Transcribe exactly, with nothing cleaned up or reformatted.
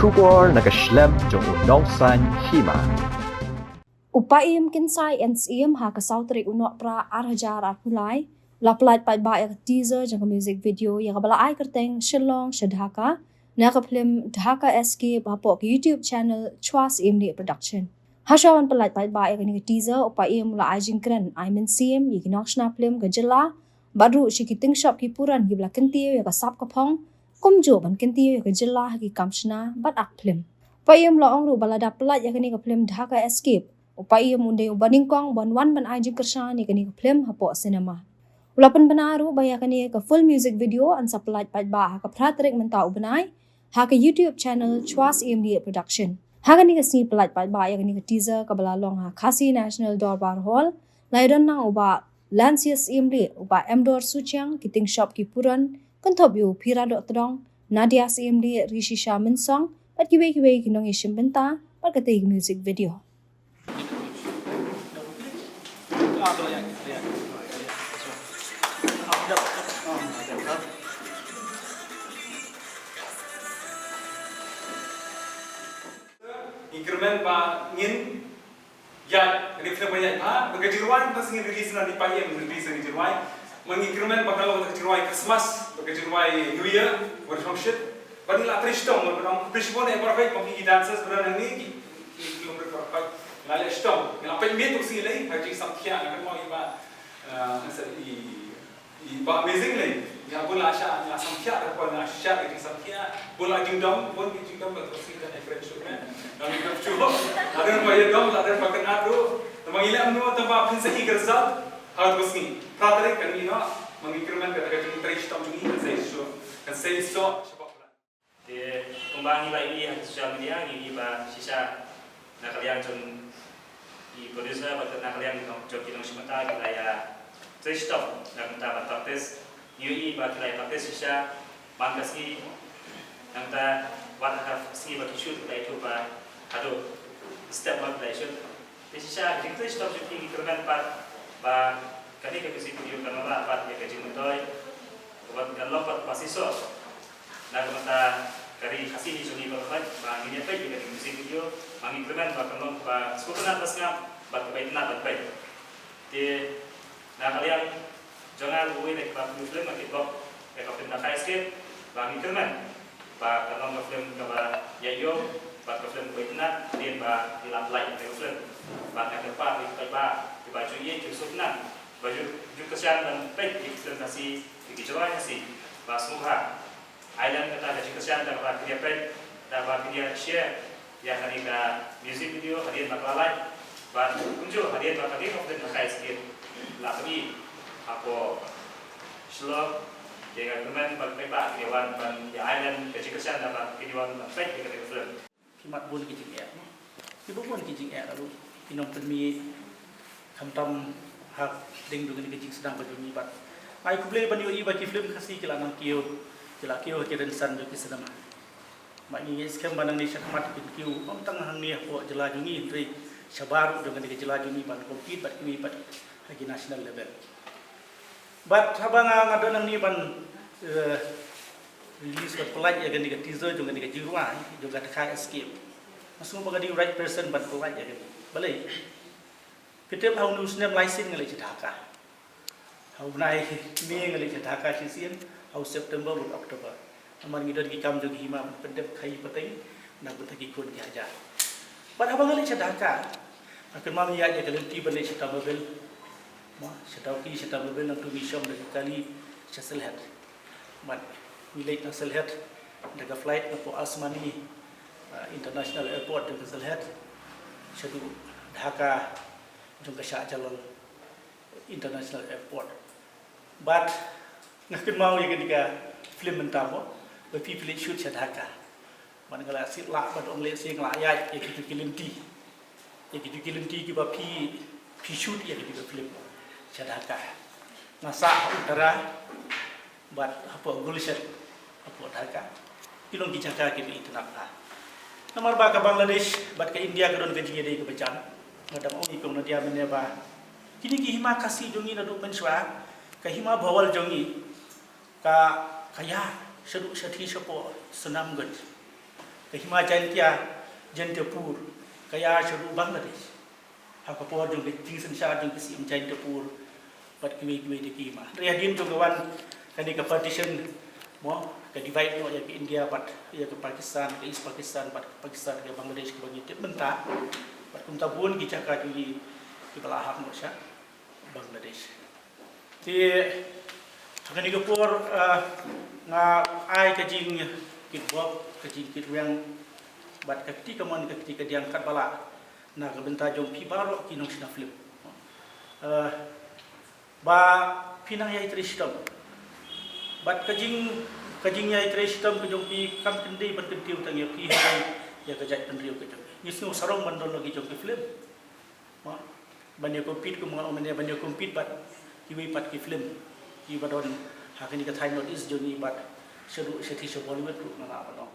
Khubor na ka shlem jong u nongsan hima. U Paiem Kynsai N Syiem ha ka saw tarik u Nohprah ar hajar arphew lai la pyllait paidbah ïa ka teaser jong ka music video ïa kaba la ai kyrteng Shillong sha Dhaka na ka film Dhaka Escape hapoh ka YouTube channel Chwa Syiemlieh Production. Hashwa ban pyllait paidbah ïa kane ka teaser, u Paiem u la ai jingkren ai mynsiem ïa ki nongshna film ka jylla bad ruh sha ki tyngshop ki puran kiba la kyntiew ïa ka sap ka phong, kumjuh ban kyntiew ïa ka jylla ha ki kam shna bad ak film. U Paiem u la ong ruh ba lada pyllait ïa kane ka film Dhaka Escape, u Paiem un dei uba nyngkong ban wan ban ai jingkyrshan ïa kane ka film hapoh cinema. U la pynbna ruh ba ïa kane ka full music video yn sa pyllait paidbah ha ka phra tarik mynta u bnai ha ka YouTube channel Chwa Syiemlieh Production. Ha kane ka sngi pyllait paidbah ïa kane ka teaser kaba la long ha Khasi National Dorbar Hall, la ïadon lang u Bah Lancius Syiemlieh, u Bah Emdor Suchiang, ki tyngshop ki puran, kynthup ïa u Phira Dohtdong, Nadia Syiemlieh, Rishisha Mynsong bad kiwei kiwei ki nongïashim bynta bad katei ka music video. Ngi kyrmen ba ngin ïa, ngi kyrmen ba ïa, ba ka jingrwai, ba ngin release na di pa ïa, ngin release na jingrwai. Ma ngi kyrmen ba ka long ka jingrwai Christmas, ba ka jingrwai New Year, wan shong shit. Ba ngi la trei shitom, ba ngi trei shitom, eh, perfect, ba ngi dancers, ba ngi ki, ki, ki, ki, perfect. La leh shitom, ngi la pynmih tu si lei, ha jingsam thiah, ngi kyrmen ba, eh, ngi sa i, I, ba amazing lei. Nga bun la sha, nga samkhia, da pon nga sha, ka jingsamkhia. Bun la jingdom, bun ki jingdom, ka terus kita na friendship, eh. Nga mi dom chulo. Ada ba ïa dom, ada ba kena tu. Tama ngi lem nu, tama pynsa i ka result. Hal tu sngi. Pra tarik kan ngi no. Ma ngi kyrmen ka, ka jingtrei shitom jong ngi, kan sei so. Kan sei so. Te kumba ngi la ïohi ha social media, ngi ïohi ba shisha na ka liang jong i producer bad na ka liang jong, jong ki nongshim bynta ki la ïa trei shitom na ka bynta ban practice. Ngi ïohi ba ki la ïa practice shisha man ka sngi, nangta wat ha ka sngi ba ki shoot ki la ïathuh ba haduh step ba ki la ïa shoot. Te shisha ka jingtrei shitom jong ki, ngi kyrmen pat ba kane ka music video kan wanrah pat ïa ka jingmyntoi, ka wan kan long pat ba shisha. Na ka bynta ka ri Khasi hi jong ngi baroh, ba ngin ïa peit ïa kane ka music video, ba ngi kyrmen ba kan long kaba sngewtynnat ban sngap bad kaba itynnat ban peit. Te na ka liang jong nga, uwei na kiba pynlong film, nga kitbok ïa ka film Dhaka Escape, ba ngi kyrmen ba kan long ka film kaba ïaid ïew bad ka film kaba itynnat, hadien ba ngi la pyllait ïa ka film. Bad nga kyrpad ïa ki paidbah kiba ju ïeit, ju sngewtynnat, ba ju, ju kyrshan ban peit ïa ki film Khasi, ïa ki jingrwai Khasi ba sngewbha. Ai lem kata ka jingkyrshan da kaba kin ïa peit, da kaba kin ïa share ïa kane ka music video hadien ba ka la lait. Bad kumjuh hadien ba kane ka film Dhaka Escape la pyni hapoh Shillong, te nga kyrmen ba ki paidbah kin ïa wan ban ïa ai lem ka jingkyrshan da kaba kin ïa wan ban peit ïa kane ka film. Ki mat bun ki jingeh, ki bun bun ki jingeh, la ruh ki nongpynmih, khamtam ha ding jong kane ka jingsdang ka jong ngi bad. Ai khublei ban ïohi ba ki film Khasi ki la nang kiew, ki la kiew ha ki rynsan jong ki cinema. Bad ngi ngeit skhem ba nangne shakhmat kin kiew, ym tang hangne hapoh jylla jong ngi, hynrei shabar jong kane ka jylla jong ngi ban compete bad kiwei pat ha ki national level. Bad haba nga, nga don nangne ban, eh, release, ban pyllait ïa kane ka teaser jong kane ka jingrwai jong ka Dhaka Escape, nga sngew ba nga dei u right person ban pyllait ïa kane. Balei? Phi tip, ha une u snem lai sien nga leit sha Dhaka. Ha u bnai May nga leit sha Dhaka shisien, ha u September bad October. Namar ngi don ki kam jong ki hima ban pyndep khaïi pateng na ka bynta ki khun ki hajar. Bad haba nga leit sha Dhaka, nga kynmaw ïa, ïa ka lynti ban leit sha Tamabil. Mo, sha Dawki, sha Tamabil, nangtu ngi shong da ki kali sha Sylhet. Bad ngi leit na Sylhet da ka flight napoh Asmani, uh, International Airport jong ka Sylhet shaduh Dhaka jong ka Shah Jalal International Airport. Bad nga kynmaw ïa kane ka film mynta mo, ba phi, phi leit shoot sha Dhaka. Bad nga la sngewlah bad ong lehse nga la ïaid ïa kito ki lynti, ïa kito ki lynti kiba phi, phi shoot ïa kito ki film sha Dhaka. Nga sah ha Uttara bad hapoh Gulshan, hapoh Dhaka. Ki long ki jaka kiba itynnat bha. Namar ba ka Bangladesh bad ka India ka don ka jingïadei kaba jan. Nga dang ong ïa kong Nadia mynne ba kine ki hima Khasi jong ngi naduh mynshuwa, ka hima Bhowal jong ngi ka, ka ïar shaduh shathie shapoh Sunamganj. Ka hima Jaintia, Jaintiapur, ka ïa sha ruh Bangladesh. Ha ka por jong ka jingsynshar jong ka Siem Jaintiapur bad kiwei kiwei de ki hima. Hynrei hadien jong ka wan kane ka partition, mo, ka divide noh ïa ka India bad ïa ka Pakistan, ka East Pakistan bad ka Pakistan, ka Bangladesh kaba ngi tip mynta. Bad kumta bun ki jaka kiba la hap noh sha Bangladesh. Te ha kane ka por, ah, nga ai ka jingkitbok, ka jingkitweng bad ka kti kamon, ka kti kadiang katba lah na ka bynta jong phi baroh ki nongshna film. Ah, ba phi nang ïai trei shitom. Bad ka jing, ka jingïai trei shitom ka jong phi kam kynthei ban kyntiew tang ïa phi, hynrei ïa ka jaitbynriew ka jong phi. Ngi sngew sarong ban don la ki jong ki film. Mo, ban ïa compete, kum nga ong mynne, ban ïa compete bad kiwei pat ki film kiba don ha kane ka thaiñ North East jong ngi bad sha ruh, sha thie sha Bollywood ruh nga lah ban ong.